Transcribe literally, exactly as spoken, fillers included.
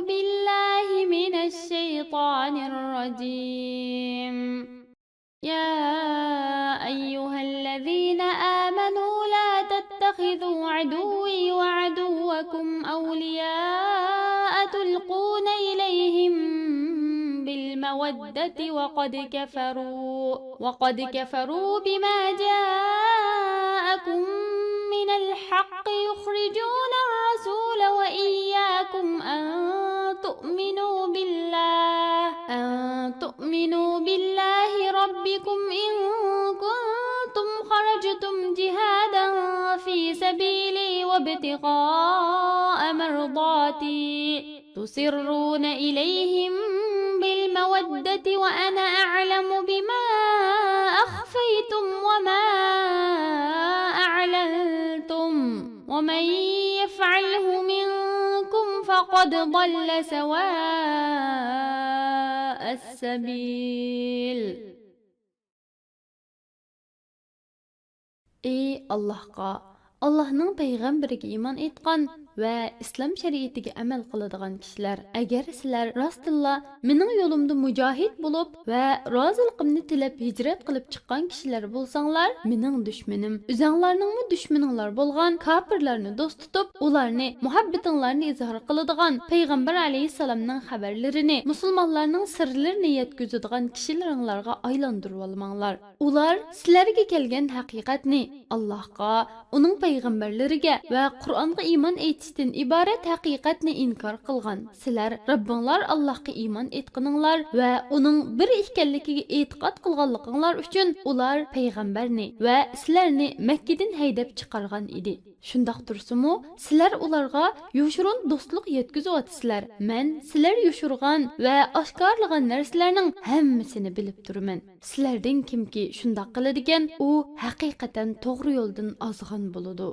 بالله من الشيطان الرجيم. يا أيها الذين آمنوا لا تتخذوا عدوي وعدوكم أولياء تلقون إليهم بالمودة وقد كفروا، وقد كفروا بما جاءكم من الحق يخرجون الرسول وإياكم أن تؤمنوا بالله، أن تؤمنوا بالله ربكم إن كنتم خرجتم جهادا في سبيلي وابتغاء مرضاتي تسرون إليهم بالمودة وأنا أعلم بما أخفيتم وما أعلنتم، ومن يفعله منكم فقد ضل سواء السبيل. ئى ئاللاھقا، ئاللاھنىڭ پەيغەمبىرىگە ئىمان ئېيتقان ۋە ئىسلام شەرىئىتىگە ئەمەل قىلىدىغان كىشىلەر، ئەگەر سىلەر راستتىنلا مېنىڭ يولۇمدا مۇجاھىد بولۇپ ۋە رازىلىقىمنى تىلەپ ھىجرەت قىلىپ چىققان كىشىلەر بولساڭلار، مېنىڭ دۈشمىنىم، ئۆزەڭلارنىڭمۇ دۈشمىنىڭلار بولغان كاپىرلارنى دوست تۇتۇپ، ئۇلارنى مۇھەببىتىڭلارنى ئىزھار قىلىدىغان پەيغەمبەر ئەلەيھىسسالامنىڭ خەۋەرلىرىنى، مۇسۇلمانلارنىڭ سىرلىرىنى يەتكۈزىدىغان كىشىلىرىڭلارغا ئايلاندۇرۇۋالماڭلار. ئۇلار سىلەرگە كەلگەن ھەقىقەتنى، ئاللاھقا، ئۇنىڭ پەيغەمبەرلىرىگە ۋە قۇرئانغا ئىمان ئېيتىشتىن ئىبارەت ھەقىقەتنى ئىنكار قىلغان. سىلەر رەببىڭلار ئاللاھقا ئىمان ئېيتقىنىڭلار ۋە ئۇنىڭ بىر ئىكەنلىكىگە ئېتىقاد قىلغانلىقىڭلار ئۈچۈن ئۇلار پەيغەمبەرنى ۋە سىلەرنى مەككىدىن ھەيدەپ چىقارغان ئىدى. شۇنداق تۇرسىمۇ، سىلەر ئۇلارغا يوشۇرۇن دوستلۇق يەتكۈزۈۋاتىسىلەر. مەن سىلەر يوشۇرغان ۋە ئاشكارىلىغان نەرسىلەرنىڭ ھەممىسىنى بىلىپ تۇرىمەن. سىلەردىن كىمكى شۇنداق قىلىدىكەن، ئۇ ھەقىقەتەن توغرا يولدىن ئازغان بولىدۇ.